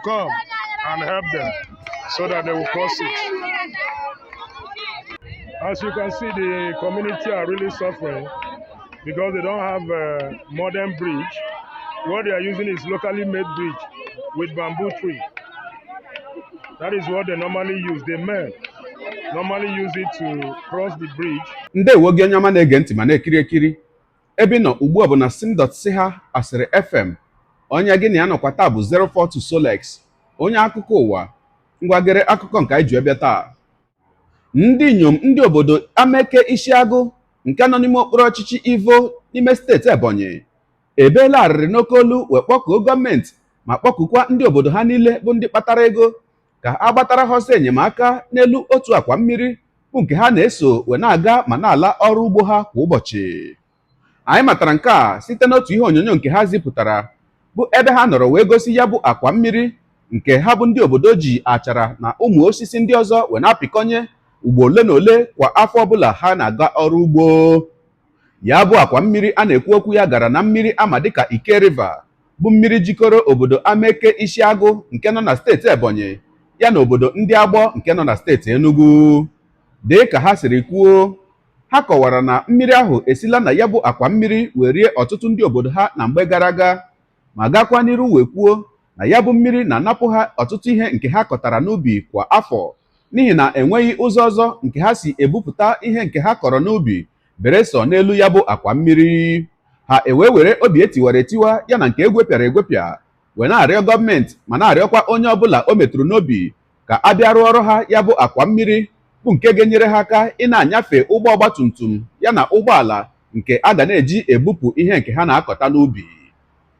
Come and help them so that they will cross it. As you can see, the community are really suffering because they don't have a modern bridge. What they are using is locally made bridge with bamboo tree. That is what they normally use. The men normally use it to cross the bridge. Ndewo gị, onye ọma na-ege ntị ma na-ekiri ekiri. Ebe ị nọ ugbu a bụ na sim.si ha Asịrị FM. Onye gị na ya nọkwa taa bụ 042 Solex, onye akụkọ ụwa. Ngwagere akụkọ nke anyị ji bịa taa. Ndị inyom ndị obodo Ameke Ishiagụ nke nọ n'ime okpuru ọchịchị Ivo n'ime steeti Ebonyi ebeela arịrị n'oke olu wee kpọkuo gọọmenti ma kpọkukwa ndị obodo ha niile bụ ndị kpatara ego ka a gbatara ha ọsọ enyemaka n'elu otu akwa mmiri bụ nke ha na-eso wee na-aga ma na-ala ọrụ ugbo ha kwa ụbọchị. Anyị matara nke a site n'otu ihe onyonyo nke ha zipụtara, bụ ebe ha nọrọ wee gosi ya bụ akwa mmiri nke ha bụ ndị obodo ji achara na ụmụ osisi ndị ọzọ wee na-apịkọnye ugbo ole na ole kwa afọ ọbụla ha na-aga ọrụ ugbo. Ya bụ akwa mmiri a na-ekwu okwu ya gara na mmiri ama dịka Ike River, bụ mmiri jikọrọ obodo Ameke Ishiagụ nke nọ na steeti Ebonyi ya na obodo ndị Agbọ nke nọ na steeti Enugu. Dị ka ha siri kwuo, ha kọwara na mmiri ahụ esila na ya bụ akwa mmiri wee rie ọtụtụ ndị obodo ha na mgbe gara aga, ma gakwa n'iru wee kwuo na ya bụ mmiri na-anapụ ha ọtụtụ ihe nke ha kọtara n'ubi kwa afọ, n'ihi na enweghị ụzọ ọzọ nke ha si ebupụta ihe nke ha kọrọ n'ubi bere sọ n'elu ya bụ akwa mmiri. Ha ewee were obi etiwara etiwa ya na nke egwepịara egwepịa wee na-arịọ gọọmenti ma na-arịọkwa onye ọbụla o metụrụ n'obi ka a bịa rụọrọ ha ya bụ akwa mmiri, bụ nke ga-enyere ha aka ị na-anyafe ụgbọ ọgbatumtum ya na ụgbọala nke a ga na-eji ebupụ ihe nke ha na-akọta n'ubi.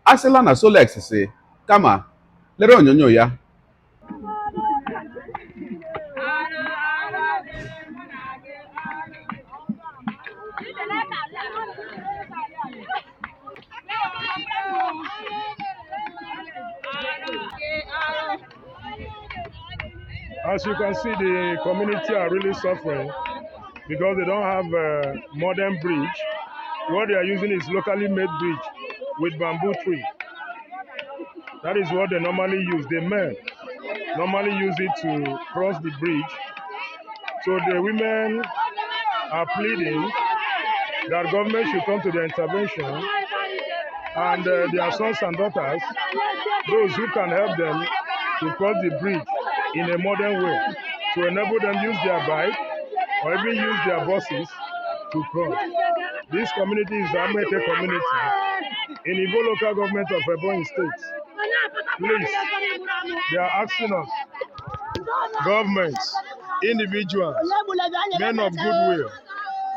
A sịla na Solex si kama lere onyonyo ya. As you can see, the community are really suffering because they don't have a modern bridge. What they are using is locally made bridge with bamboo tree. That is what they normally use. The men normally use it to cross the bridge. So the women are pleading that government should come to their intervention and their sons and daughters, those who can help them to cross the bridge in a modern way, to enable them use their bike or even use their buses to cross. This community is the Ameke community in Ivo Local Government of Ebonyi State. Please, they are asking us, governments, individuals, men of goodwill,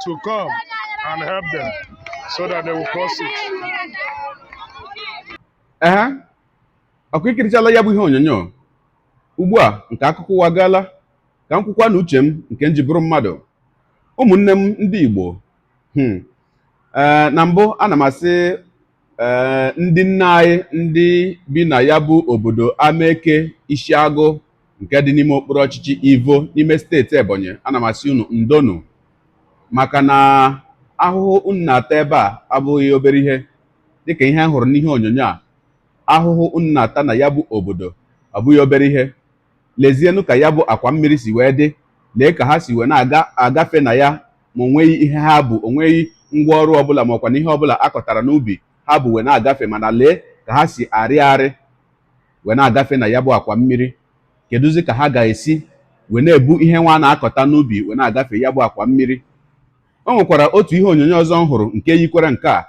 to come and help them so that they will cross it. Ehe, ọkwa ikirichala ya bụ ihe onyonyo ugbu a nke akụkọ ụwa gaala. Ka m kwukwa na uche m nke m ji bụrụ mmadụ, ụmụnne m ndị Igbo, ee, na mbụ ana m asị, ee, ndị nne anyị ndị bi na ya bụ obodo Ameke Ishiagụ nke dị n'ime okpuru ọchịchị Ivo n'ime steeti Ebonyi, ana m asị unu ndonu, maka na ahụhụ unu na-ata ebe a abụghị obere ihe. Dịka ihe m hụrụ n'ihe onyonyo a, ahụhụ unu na-ata na ya bụ obodo ọ bụghị obere ihe. Lezienụ ka ya bụ akwa mmiri si wee dị. Lee ka ha si wee na-aga agafe na ya, ma onweghị ihe ha bụ, onweghị ngwaọrụ ọbụla ma ọkwa na ihe ọbụla akọtara n'ubi ha bụ wee na-agafe. Mana lee ka ha si arị arị wee na-agafe na ya bụ akwa mmiri. Kedụzi ka ha ga-esi wee na-ebu ihe nwa na-akọta n'ubi wee na-agafe ya bụ akwa mmiri? O nwekwara otu ihe onyonyo ọzọ m hụrụ nke yikwara nke a,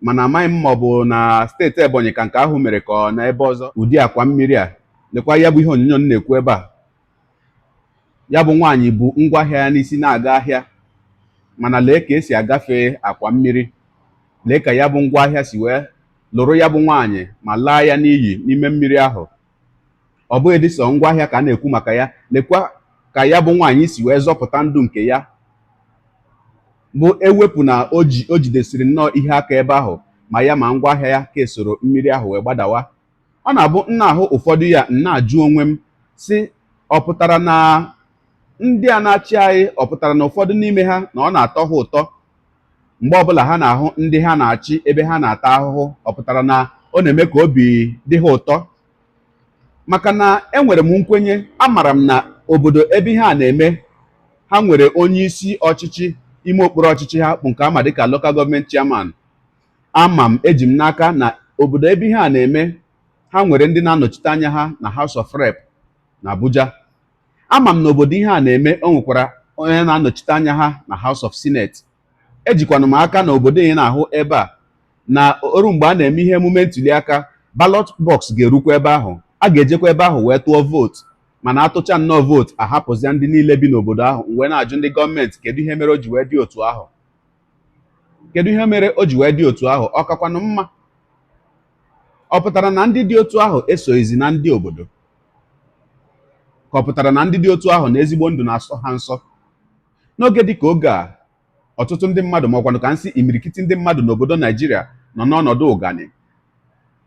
mana amaghị m ma ọ bụ na steeti Ebonyi ka nke ahụ mere ka ọ na ebe ọzọ. Ụdị akwa mmiri a, lekwa ya bụ ihe onyonyo m na-ekwu ebe a. Ya bụ nwaanyị bụ ngwaahịa ya n'isi na-aga ahịa, mana lee ka esi agafe akwa mmiri. Lee ka ya bụ ngwaahịa si wee lụrụ ya bụ nwaanyị ma laa ya n'iyi n'ime mmiri ahụ. Ọ bụghị dị sọ ngwaahịa ka a na-ekwu maka ya. Lekwa ka ya bụ nwaanyị si wee zọpụta ndụ nke ya, bụ ewepụ na o ji o jidesiri nnọọ ihe aka ebe ahụ, ma ya ma ngwaahịa ya ka esoro mmiri ahụ wee gbadawa. Ọ na-abụ nna ahụ ụfọdụ ya nna ajụ onwe m si, ọ pụtara na ndị a na-achị anyị, ọ pụtara na ụfọdụ n'ime ha na ọ na-atọ ha ụtọ mgbe ọbụla ha na-ahụ ndị ha na-achị ebe ha na-ata ahụhụ? Ọ pụtara na ọ na-eme ka obi dị ha ụtọ? Maka na enwere m nkwenye, amara m na obodo ebe ihe a na-eme, ha nwere onye isi ọchịchị ime okpuru ọchịchị ha bụ nke ama dịka local government chairman. Ama m, eji m n'aka na obodo ebe ihe a na-eme, ha nwere ndị na-anọchite anya ha na House of Rep na Abuja. Ama m na obodo ihe a na-eme, o nwekwara onye na-anọchite anya ha na House of Senate. Ejikwanụ m aka na obodo ị na-ahụ ebe a na oru mgbe a na-eme ihe emume ntuli aka, ballot box ga-erukwa ebe ahụ, a ga-ejekwa ebe ahụ wee tụọ vootu. Mana atụcha nnọọ vootu, ahapụzia ndị niile bi n'obodo ahụ. Wee na-ajụ ndị gọọmenti, kedu ihe mere o ji wee dị otu ahụ? Kedu ihe mere o ji wee dị otu ahụ? Ọ kakwanụ mma? Ọ pụtara na ndị dị otu ahụ esoghịzi na ndị obodo? Ka ọ pụtara na ndị dị otu ahụ na ezigbo ndụ na-asọ ha nsọ? N'oge dịka oge a, ọtụtụ ndị mmadụ, ma ọkwanụ ka nsị imirikiti ndị mmadụ n'obodo Naijiria nọ n'ọnọdụ ụgani,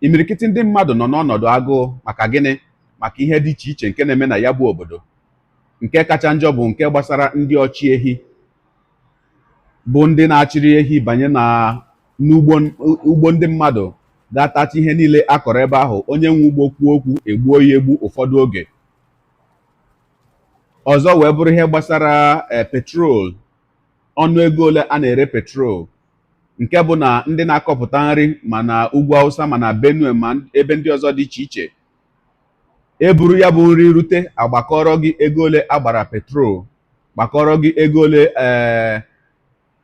imirikiti ndị mmadụ nọ n'ọnọdụ agụụ. Maka gịnị? Maka ihe dị iche iche nke na-eme na ya bụ obodo. Nke kacha njọ bụ nke gbasara ndị ọchị ehi, bụ ndị na-achịrị ehi banye na n'ugbo ugbo ndị mmadụ, ga-atacha ihe niile a kọrọ ebe ahụ. Onye nwe ugbo kwuo okwu, egbuo ya egbu ụfọdụ oge. Ọzọ wee bụrụ ihe gbasara petrol, ọnụ ego ole a na-ere petrol, nke bụ na ndị na-akọpụta nri ma na ugwu Awụsa, ma na Benue, ma ebe ndị ọzọ dị iche iche, eburu ya bụ nri rute, agbakọrọ gị ego ole agbara petrol, gbakọrọ gị ego ole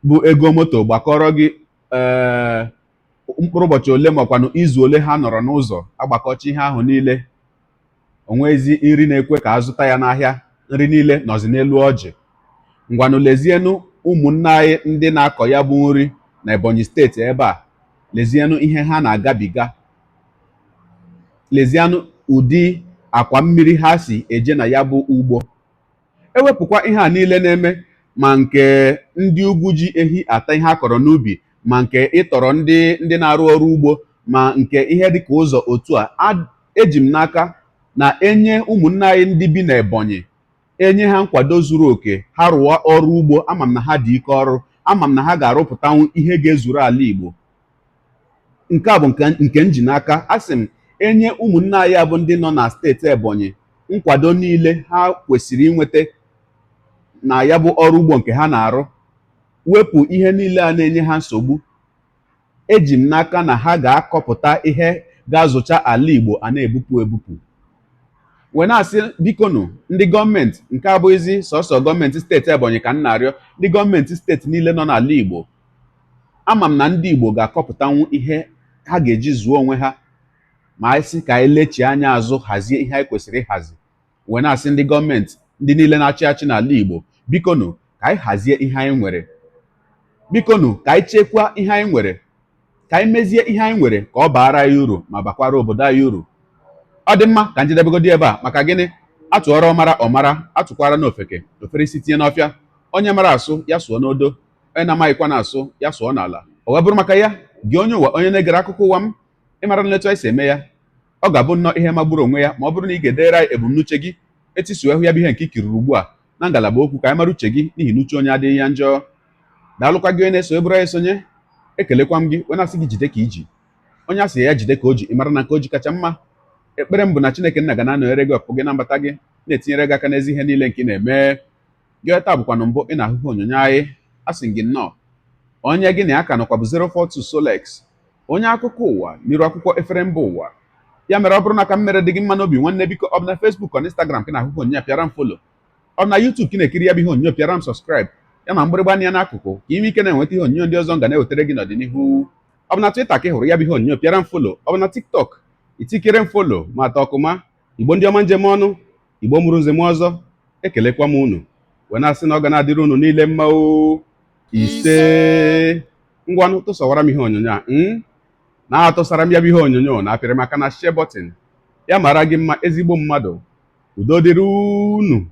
bụ ego moto, gbakọrọ gị mkpụrụ ụbọchị ole makwanụ izu ole ha nọrọ n'ụzọ. Agbakọcha ihe ahụ niile, onwezi nri na-ekwe ka azụta ya n'ahịa. Nri niile nọzi n'elu ọjị. Ngwanụ, lezienụ ụmụnne anyị ndị na-akọ ya bụ nri na Ebonyi Steeti ebe a. Lezienụ ihe ha na-agabiga, lezienụ ụdị akwa mmiri ha si eje na ya bụ ugbo. Ewepụkwa ihe a niile na-eme, ma nke ndị ugwu ji ehi ata ihe a kọrọ n'ubi, ma nke ịtọrọ ndị na-arụ ọrụ ugbo, ma nke ihe dịka ụzọ otu a, eji m n'aka na enye ụmụnne anyị ndị bi n'Ebonyi, enye ha nkwado zuru oke, ha rụọ ọrụ ugbo. Ama m na ha dị ike ọrụ, ama m na ha ga-arụpụtanwu ihe ga-ezuru ala Igbo. Nke a bụ nke m ji n'aka. Asị m, enye ụmụnne anyị abụ ndị nọ na steeti Ebonyi nkwado niile ha kwesịrị inweta na ya bụ ọrụ ugbo nke ha na-arụ, wepụ ihe niile a na-enye ha nsogbu, eji m n'aka na ha ga-akọpụta ihe ga-azụcha ala Igbo a na-ebupụ ebupụ. Wee na-asị, bikonu, ndị gọọmenti, nke abụghịzi sọsọ gọọmenti steeti Ebonyi ka m na-arịọ, ndị gọọmenti steeti niile nọ n'ala Igbo, ama m na ndị Igbo ga-akọpụtanwu ihe ha ga-eji zụọ onwe ha, ma anyị sị ka anyị lechie anya azụ, hazie ihe anyị kwesịrị ịhazi. Wee na-asị ndị gọọmenti, ndị niile na-achị achị n'ala Igbo, bikonu, ka anyị hazie ihe anyị nwere. Bikonu, ka anyị chekwaa ihe anyị nwere, ka anyị mezie ihe anyị nwere, ka ọ baara anyị uru ma bakwara obodo anyị uru. Ọ dị mma, ka njedebegodi ebe a. Maka gịnị? Atụọrọ ọmara, ọmara; atụkwara n'ofeke, ofere isi tinye n'ọfịa. Onye mara asụ, ya sụọ n'odo; onye na-amaghịkwa na-asụ, ya sụọ n'ala. O wee bụrụ maka ya, gị onye ụwa, onye na-egere akụkọ ụwa m, ịmara nletu anyị si eme ya, ọ ga-abụ nnọọ ihe magburu onwe ya ma ọ bụrụ na ị ga-edere anyị ebumnuche gị etisuo hụ ya bụ ihe nke i kiriri ugbu a na ngalaba okwu, ka anyị mara uche gị, n'ihi na uche onye adịghị ya njọ. Daalụkwa gị onye na-eso eburu anyị esonye. Ekelekwa m gị, wee na-asị gị jide ka iji. Onye a sị ya jide ka o ji, ị mara na nke o ji kacha mma. Ekpere m bụ na Chineke nna ga na-anọnyere gị, ọpụpụ gị na mbata gị, na-etinyere gị aka n'ezi ihe niile nke ị na-eme. Gị taa bụkwanụ mbụ ị na-ahụ ihe onyonyo anyị, a sị gị nnọọ. Onye gị na ya ka nọkwa bụ 042 Solex, onye akụkọ ụwa n'iru akwụkwọ efere mba ụwa. Ya mere, ọ bụrụ na ka m mere dị gị mma n'obi, nwanne, biko, ọ bụ na Facebook, ọ na Instagram ka ị na-ahụ ihe onyonyo, pịara m follow. Ọ bụ na YouTube ka ị na-ekiri ya bụ ihe onyonyo, pịara m subscribe, ya na mgbịrịgba anya n'akụkụ, ka ime ike na-enweta ihe onyonyo ndị ọzọ m ga na-ewetara gị n'ọdịnihu. Ọ bụ na Twitter ka ị hụrụ ya bụ ihe onyonyo, pịara m follow. Ọ bụ na TikTok, itikere m follow. Ma atọ ọkụma Igbo ndị ọma, njem ọnụ Igbo mụrụ nze m ọzọ, ekelekwa m unu, wee na-asị na ọ ga na-adịrị unu niile mma o. Ise. Ngwanụ, tụsawara m ihe onyonyo a na-atụsara m ya bụ ihe onyonyo na apịrị maka na share button. Ya mara gị mma, ezigbo mmadụ. Udo dịrị unu.